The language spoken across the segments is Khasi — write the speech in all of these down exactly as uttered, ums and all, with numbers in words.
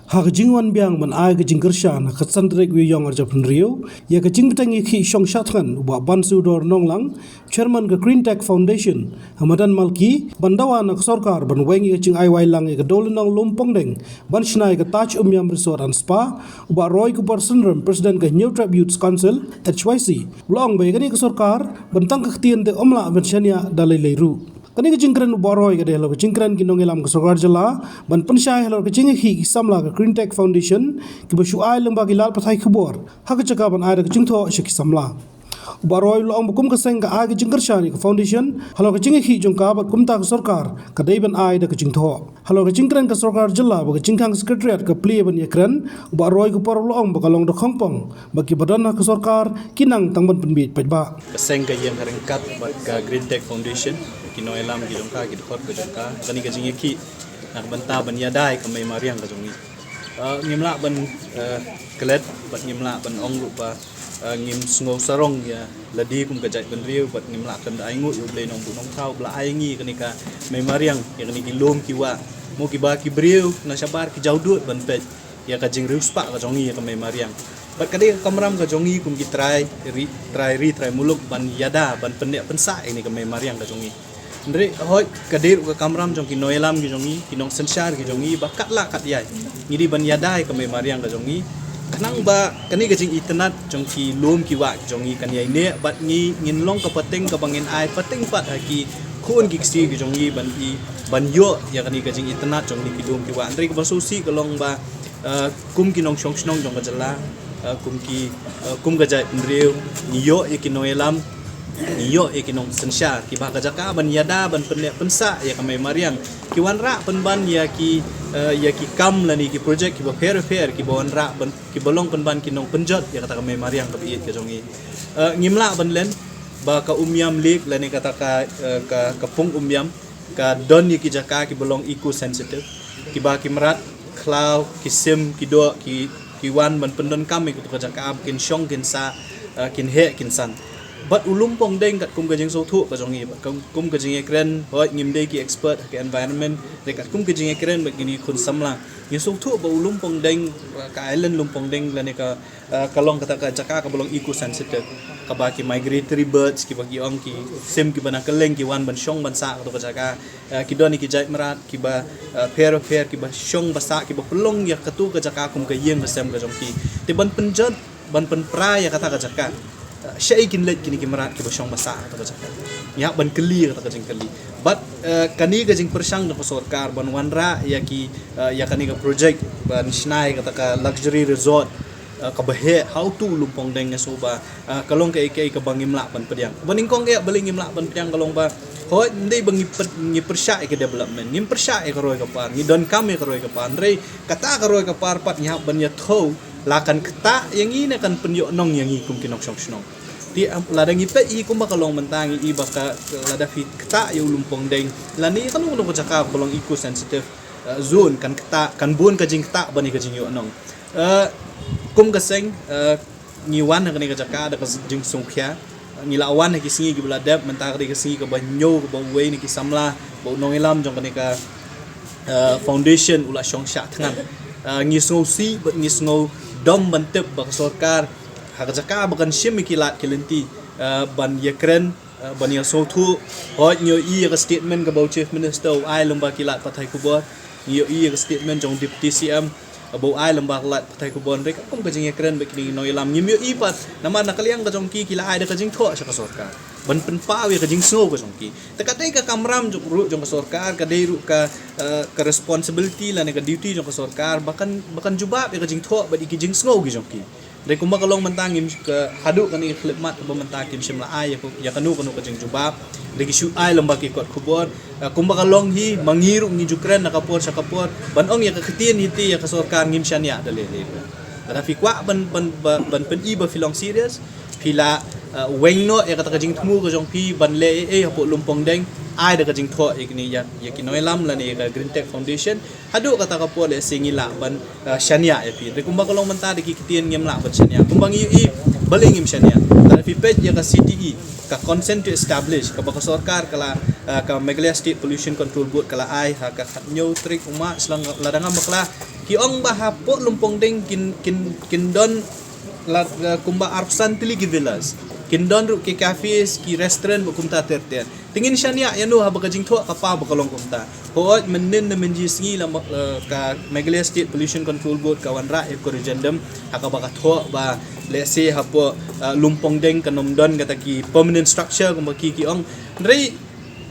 Ha ka jingwan biang ban ai ka jingkyrshan ha ka san tarik Naiwieng arhajar hynriew ïa ka jingbteng ïakhih shong shah thngan u Bah Bansiewdor Nonglang, Chairman ka Green Tech Foundation, ha madan Malki, ban dawa na ka sorkar ban weng ïa ka jingai wai lang ïa ka dewlynnong lum pongdeng ban shna ïa ka Taj Umiam Resort and Spa, u Bah Roy Kupar Synrem, President ka Hynñiewtrep Youth Council, H Y C, u la ong ba ïa kane ka sorkar ban tang ka ktien te ym lah ban shaniah da lei lei ruh. Kane ka jingkren u Bah Roy ka dei halor ka jingkren ki nongïalam ka sorkar jylla ban pynshai halor ka jingïakhih ki samla ka Green Tech Foundation kiba shu ai lyngba ki lad pathai khubor ha ka jaka ban ai da ka jingthoh sha ki samla. U Bah Roy u la ong ba kum ka seng ka ai ka jingkyrshan ïa ka foundation halor ka jingïakhih jong ka, bad kumta ka sorkar ka dei ban ai da ka jingthoh. Halor ka jingkren ka sorkar jylla bad ka jingkhang secretariat ka plie ban ïakren, u Bah Roy Kupar u la ong ba ka long da khongpong ba kiba don ha ka sorkar ki nang tang ban pynbiej paidbah. Ka seng ka ïeng ka ryngkat bad ka Green Tech Foundation, ki nongïalam ki jong ka, ki dkhot ka jong ka, kane ka jingïakhih na ka bynta ban ïada ïa ka mei mariang ka jong ngi. Eh, ngim lah ban, eh, klet bad ngim lah ban ong ruh ba, eh, ngim sngew sarong ïa lade kum ka jaitbynriew, bad ngim lah kynda ainguh ïa U Blei Nongbuh Nongthaw ba la ai ïa ngi kane ka mei mariang, ïa kane ki lum ki wah. Mo kiba ki briew na shabar ki jaw dud ban peit ïa ka jingriewspah ka jong ngi ïa ka mei mariang. Bad ka dei ka kamram ka jong ngi kum ki trai ri, trai ri, trai muluk ban ïada, ban pynneh pynsah ïa kane ka mei mariang ka jong ngi. Hynrei hooid ka dei ruh ka kamram jong ki nongïalam ki jong ngi, ki nongsynshar ki jong ngi, ba katba lah katba ïai ngi dei ban ïada ïa ka mei mariang ka jong ngi. Khnang ba kane ka jingitynnad jong ki lum ki wah ki jong ngi kan ïai neh, bad ngi ngin long ka pateng kaba ngin ai pateng pat ha ki khun ki ksiew ki jong ngi ban i, ban ïoh ïa kane ka jingitynnad jong kine ki lum ki wah. Hynrei kaba sngewsih ka long ba, eh, kum ki nongshong shnong jong ka jylla, eh, kum ki, eh, kum ka jaitbynriew, ngi ïoh ïa ki nongïalam, ngi ïoh ïa ki nongsynshar kiba ha ka jaka ban ïada, ban pynneh pynsah ïa ka mei mariang, ki wanrah pynban ïa ki, eh, ïa ki kam lane ki projek kiba pher pher, kiba wanrah ban, kiba long pynban ki nongpynjot ïa kata ka mei mariang kaba ïeit ka jong ngi. Eh, ngim lah ban len ba ka Umiam Lake lane kata ka, eh, ka, ka pung Umiam ka don ïa ki jaka kiba long eco sensitive, kiba ki mrad khlaw, ki sim, ki doh, ki, ki wan ban pyndonkam ïa katu ka jaka ba kin shong kin sah, eh, kin heh kin san. Bad u lum pongdeng, katkum ka jingsngewthuh ka jong ngi, bad kum, kum ka jingïakren, hooid ngim dei ki expert ha ka environment, hynrei katkum ka jingïakren bad kine ki khun samla, ngi sngewthuh ba u lum pongdeng, eh, ka island lum pongdeng lane ka, eh, ka long kata ka jaka kaba long eco sensitive, kaba ki migratory birds, kiba ki ong ki sim kiba na kylleng ki wan ban shong ban sah katu ka jaka. Eh, ki don ïa ki jait mrad kiba, eh, pher pher, kiba shong ba sah, kiba pynlong ïa katu ka jaka kum ka ïing ka sem ka jong ki. Te ban pynjot, ban pynpra ïa kata ka jaka, eh, shaei kin leit kine ki mrad kiba shong ba sah katu ka jaka? Ngi hap ban kylli ïa kata ka jingkylli. Bad, eh, kane ka jingpyrshang jong ka sorkar ban wanrah ïa ki, eh, ïa kane ka projek ban shna ïa kata ka luxury resort, eh, kaba heh ha utu u lum pongdeng, nga sngew ba, eh, ka long kaei kaei kaba ngim lah ban pdiang. Ba nyngkong eh balei ngim lah ban pdiang ka long ba, hooid, ym dei ba ngi py-, ngi pyrshah ïa ka development, ngim pyrshah ïa ka roi ka par, ngi donkam ïa ka roi ka par, hynrei kata ka roi ka par pat ngi hap ban ïathuh la kan ktah ïa ngi ne kan pynïohnong ïa ngi kum ki nongshong shnong. Te, em, lada ngi peit hi kumba ka long mynta, ngi i ba ka, lada phi ktah ïa u lum pongdeng lane kano kano ka jaka ba long eco sensitive, eh, zone, kan ktah, kan bun ka jingktah bad ka jingïohnong. Eh, kum ka seng, eh, ngi wan ha kane ka jaka da ka jingsngewkhia. Ngi la wan ha ki sngi kiba la dep, mynta ka dei ka sngi kaba hynñiew kaba uwei na ki samla ba u nongïalam jong kane ka, eh, foundation u la shong shah thngan. Eh, ngi sngewsih bad ngi sngewdom ban tip ba ka sorkar ha ka jaka ba kan shim ïa ki lad ki lynti, eh, ban ïakren, eh, ban ïasngewthuh. Hooid, ngi ïohi ïa ka statement kaba u Chief Minister u ai lyngba ki lad pathai khubor. Ngi ïohi ïa ka statement jong u Deputy C M, eh, ba u ai lyngba ki lad pathai khubor. Hynrei katkum ka jingïakren bad kine ki nongïalam, ngim ïohi pat, namar na ka liang ka jong ki, ki la ai da ka jingthoh sha ka sorkar ban pynpaw ïa ka jingsngew ka jong ki. Te ka dei ka kamram jong, ruh jong ka sorkar, ka dei ruh ka, eh, ka responsibility lane ka duty jong ka sorkar ba kan, ba kan jubab ïa ka jingthoh bad ïa ki jingsngew ki jong ki. Dei kumba ka long mynta, ngim ka, haduh kane ka khyllipmat ba mynta kim shym la ai ïa ka, ïa kano kano ka jingjubab. Dei ki shu ai lyngba ki kot khubor. Eh, kumba ka long hi, ma ngi ruh ngi ju kren na ka por sha ka por ban ong ïa ka ktien hi te ïa ka sorkar, ngim shaniah da lei lei. Lada phi kwah ban, ban, ban, ban pyni ba phi long serious, phi la, eh, weng noh ïa kata ka jingthmu ka jong phi ban leh ei ei hapoh lum pongdeng, ai da ka jingthoh ïa kine, ïa, ïa ki nongïalam lane ïa ka Green Tech Foundation. Haduh kata ka por lehse ngi lah ban, eh, shaniah ïa phi. Hynrei kumba ka long mynta, da ki ktien ngim lah ban shaniah. Kumba ngi ïohi, balei ngim shaniah? Lada phi peit ïa ka C T E, ka Consent to Establish, kaba ka sorkar ka la, eh, ka Meghalaya State Pollution Control Board ka la ai ha ka khathynñiew tarik u March, lada ngam bakla, Ki ong ba hapoh Lumpongdeng kin, kin, kin don la, la kumba arphew san tylli ki villas. Kin don ruh ki cafes, ki restaurant, bad kumta ter ter. Te ngin shaniah ïano haba ka jingthoh ka paw ba ka long kumta. Hooid, mynnin ne mynji sngi la ma-, eh, ka Meghalaya State Pollution Control Board ka wanrah ïa ka corrigendum ha kaba ka thoh ba lehse hapoh, eh, Lumpongdeng kan ym don kata ki permanent structure kumba ki, ki ong. Hynrei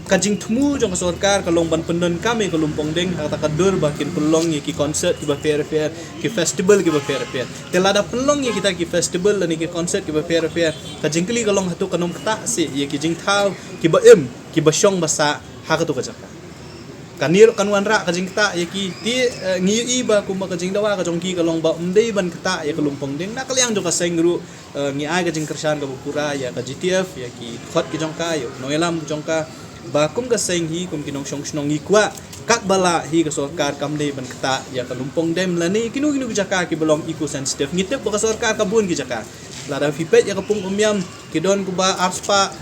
ka jingthmu jong ka sorkar ka long ban pyndonkam ïa ka Lumpongdeng ha kata ka dur ba kin pynlong ïa ki concert kiba pher pher, ki festival kiba pher pher. Te lada pynlong ïa kita ki festival lane ki concert kiba pher pher, ka jingkylli ka long hato kan ym ktah seh ïa ki jingthaw kiba im, kiba shong ba sah ha kato ka jaka. Kane ruh kan wanrah ka jingktah ïa ki. Te, eh, ngi ïohi ba kumba ka jingdawa ka jong ki ka long ba ym dei ban ktah ïa ka Lumpongdeng. Na ka liang jong ka seng ruh, eh, ngi ai ka jingkyrshan kaba pura ïa ka G T F, ïa ki khot ki jong ka, ïa u nongïalam ki jong ka, ba kum ka seng hi, kum ki nongshong shnong ngi kwah katba lah hi ka sorkar kam dei ban ktah ïa ka Lumpongdeng lane kino kino ki jaka kiba long eco sensitive. Ngi tip ba ka sorkar ka bun ki jaka. Lada phi peit ïa ka Pung Umïam, ki don kumba arspah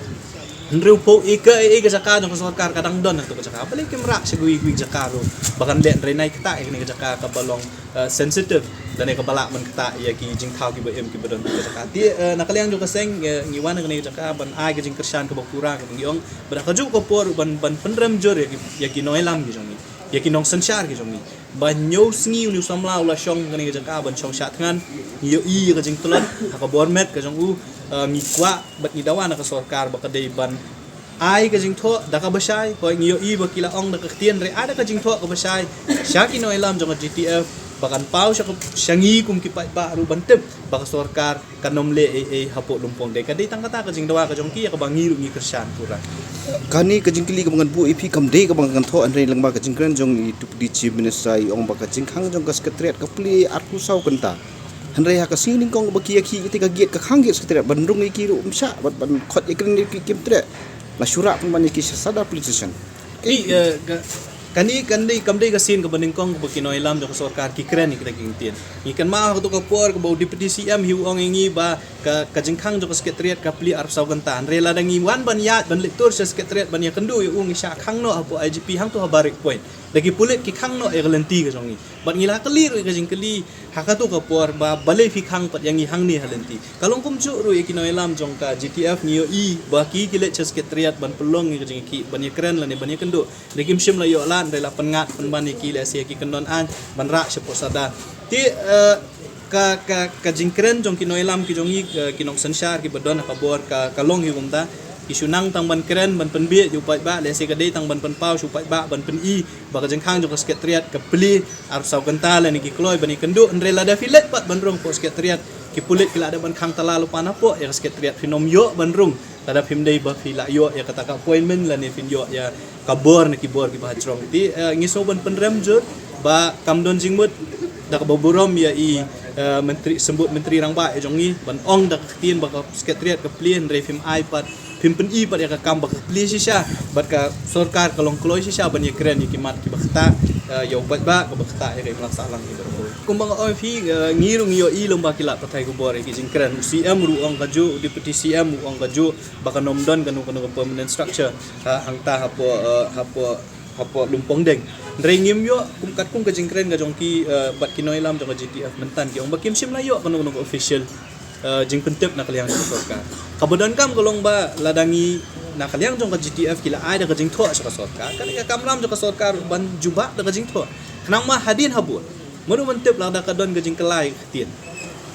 hynriewphew acre, eh, eh, ka jaka jong ka sorkar ka dang don ha kato ka jaka. Balei kim rah sha kiwei kiwei ki jaka ruh ba kan leh, hynrei nai ktah ïa kane ka jaka kaba long, eh, sensitive lane kaba lah ban ktah ïa ki jingthaw kiba im kiba don ha kato ka jaka. Te, eh, na ka liang jong ka seng, eh, ngi wan ha kane ka jaka ban ai ka jingkyrshan kaba pura kaba ngi ong, bad ha kajuh ka por ban, ban pynrem jur ïa ki, ïa ki nongïalam ki jong ngi, ïa ki nongsynshar ki jong ngi. Ba hynñiew sngi une u samla u la shong ha kane ka jaka ban shong shah thngan. Ngi ïohi ïa ka jingtlot ha ka bor met ka jong u. Eh, ngi kwah bad ngi dawa na ka sorkar ba ka dei ban ai ka jingthoh da kaba shai. Hooid, ngi ïohi ba ki la ong da ka ktien, hynrei ai da ka jingthoh kaba shai sha ki nongïalam jong ka G T F ba kan paw sha ka, sha ngi kum ki paidbah ruh ban tip ba ka sorkar kan ym leh ei ei hapoh Lumpongdeng. Ka dei tang kata ka jingdawa ka jong ki ïa kaba ngi ruh ngi kyrshan pura. Kane ka jingkylli kaba ngan buh ïa phi kam dei kaba ngan thoh, hynrei lyngba ka jingkren jong i Deputy Chief Minister, i ong ba ka jingkhang jong ka Secretariat ka plie arphew saw kynta. Hynrei ha ka sngi nyngkong kaba ki ïakhih, kata ka gate ka khang gate Secretariat ban rung ïa ki ruh ym shah, ban, ban khot ïakren ïa ki kim treh. La shu rah pynban ïa ki sha sada police station. Ki, eh, ka, kane kan dei, kam dei ka sien kaba nyngkong kaba ki nongïalam jong ka sorkar ki kren ïa kita ki ktien. Ngi kynmaw ha kato ka por kaba u Deputy C M hi u ong ïa ngi ba ka, ka jingkhang jong ka Secretariat ka plie arphew saw kynta. Hynrei lada ngi wan ban ïaid ban leit tur sha Secretariat ban ïakynduh ïa u, ngi shah khang noh hapoh I G P hangto ha Barrack Point. Da ki pulit ki khang noh ïa ka lynti ka jong ngi. Bad ngi la kylli ruh ïa ka jingkylli ha kato ka por ba balei phi khang pat ïa ngi hangne ha lynti. Ka long kumjuh ruh ïa ki nongïalam jong ka G T F, ngi ïohi ba ki, ki leit sha Secretariat ban pynlong ïa ka jingïakhih, ban ïakren lane ban ïakynduh. Hynrei kim shym la ïoh lad, hynrei la pynngat pynban ïa ki, lehse ïa ki kyndon aiñ ban rah shapoh sada. Te, eh, ka, ka, ka jingkren jong ki nongïalam ki jong ngi, eh, ki nongsynshar kiba don ha ka bor ka, ka long hi kumta. Ki shu nang tang ban kren, ban pynbieit ïa u paidbah, lehse ka dei tang ban pynpaw sha u paidbah ban pyni ba ka jingkhang jong ka Secretariat ka plie arphew saw kynta lane ki kloi ban ïakynduh. Hynrei lada phi leit pat ban rung hapoh Secretariat, ki pulit ki la dep ban khang tala lypa napoh ïa ka Secretariat, phin ym ïoh ban rung lada phim dei ba phi la ïoh ïa kata ka appointment lane phin ïoh ïa ka bor na ki bor kiba hajrong. Te, eh, ngi sngew ban pynrem jur ba kam don jingmut, da kaba burom ïa i, eh, Myntri, Symbud Myntri Rangbah ïa jong ngi, ban ong da ka ktien ba ka Secretariat ka plie, hynrei phim ai pat, phim pyni pat ïa ka kam ba ka plie shisha, bad ka sorkar ka long kloi shisha ban ïakren ïa ki mat kiba ktah, eh, ïa u paidbah, kaba ktah ïa ka imlang sahlang kiba ong. Kumba nga ong ïa phi, eh, ngi ruh ngi ïohi lyngba ki lad pathai khubor ïa ki jingkren. U C M ruh u ong kajuh, u Deputy C M ruh u ong kajuh, ba kan ym don kano kano ka permanent structure, ha, hangta hapoh, eh, hapoh, hapoh Lumpongdeng. Hynrei ngim ïoh, kum katkum ka jingkren ka jong ki, eh, bad ki nongïalam jong ka G T F mynta, ki ong ba kim shym la ïoh kano kano ka official, eh, jingpyntip na ka liang jong ka sorkar. Kaba donkam ka long ba lada ngi na ka liang jong ka G T F ki la ai da ka jingthoh sha ka sorkar, ka dei ka kamram jong ka sorkar ban jubab da ka jingthoh. Khnang ba hadien habud, mano ban tip lada ka don ka jingkylla ïa ka ktien.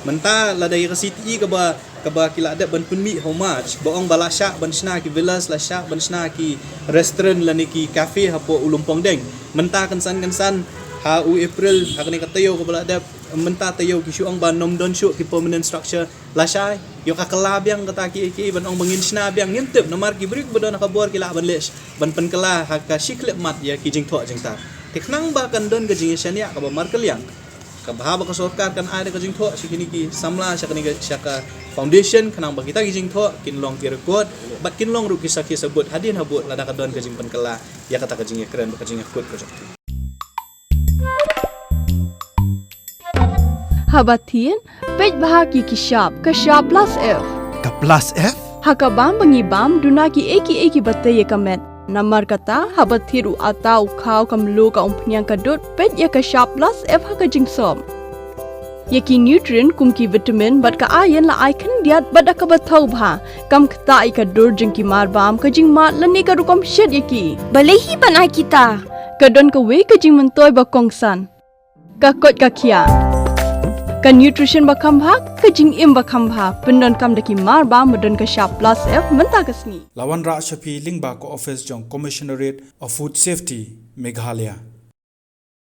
Mynta lada ïa ka C T E kaba, kaba ki la dep ban pynmih ha u March, ba ong ba la shah ban shna ki villas, la shah ban shna ki restaurant lane ki cafe hapoh u Lumpongdeng. Mynta kynsan kynsan ha u April, ha kane ka taïew kaba la dep, mynta taïew ki shu ong ba ym don shuh ki permanent structure. Lashai ïoh ka kylla biang kata ki, ki ban ong ba ngin shna biang, ngim tip, namar ki briew ba don ha ka bor ki lah ban leh, ban pynkylla ha ka shi khyllipmat ïa ki jingthoh jingtar. Te khnang ba kan don ka jingïashaniah kaba markylliang, kaba haba ka sorkar kan ai da ka jingthoh sha kine ki samla, sha kane ka, sha ka foundation, khnang ba kita ki jingthoh kin long ki record bad kin long ruh ki sakhi sabut hadien habud lada ka don ka jingpynkylla ïa kata ka jingïakren bad ka jingïakut ka jong ki. Haba thied, peit bha ki ki shap, ka shap plus F. Ka plus F? Ha ka bam ba ngi bam, duna ki ei ki ei kiba tei ïa ka met. Namar kata, haba thied u atta, u khaw, ka mluh, ka umphniang, ka dud, peit ïa ka shap plus F ha ka jingsop. Ïa ki nutrient kum ki vitamin bad ka iron la ai khyndiat bad da kaba thaw bha. Kam ktah ïa ka dur jong ki marbam, ka jingmad lane ka rukom shet ïa ki. Balei hi ban ai kita? Ka don kawei ka jingmyntoi ba kongsan. Ka koit ka khiah. Ka nutrition ba kham bha, ka jingim ba kham bha. Pyndonkam da ki marbam ba don ka shap plus F mynta ka sngi. La wanrah sha phi lyngba ka office jong Commissionerate of Food Safety, Meghalaya.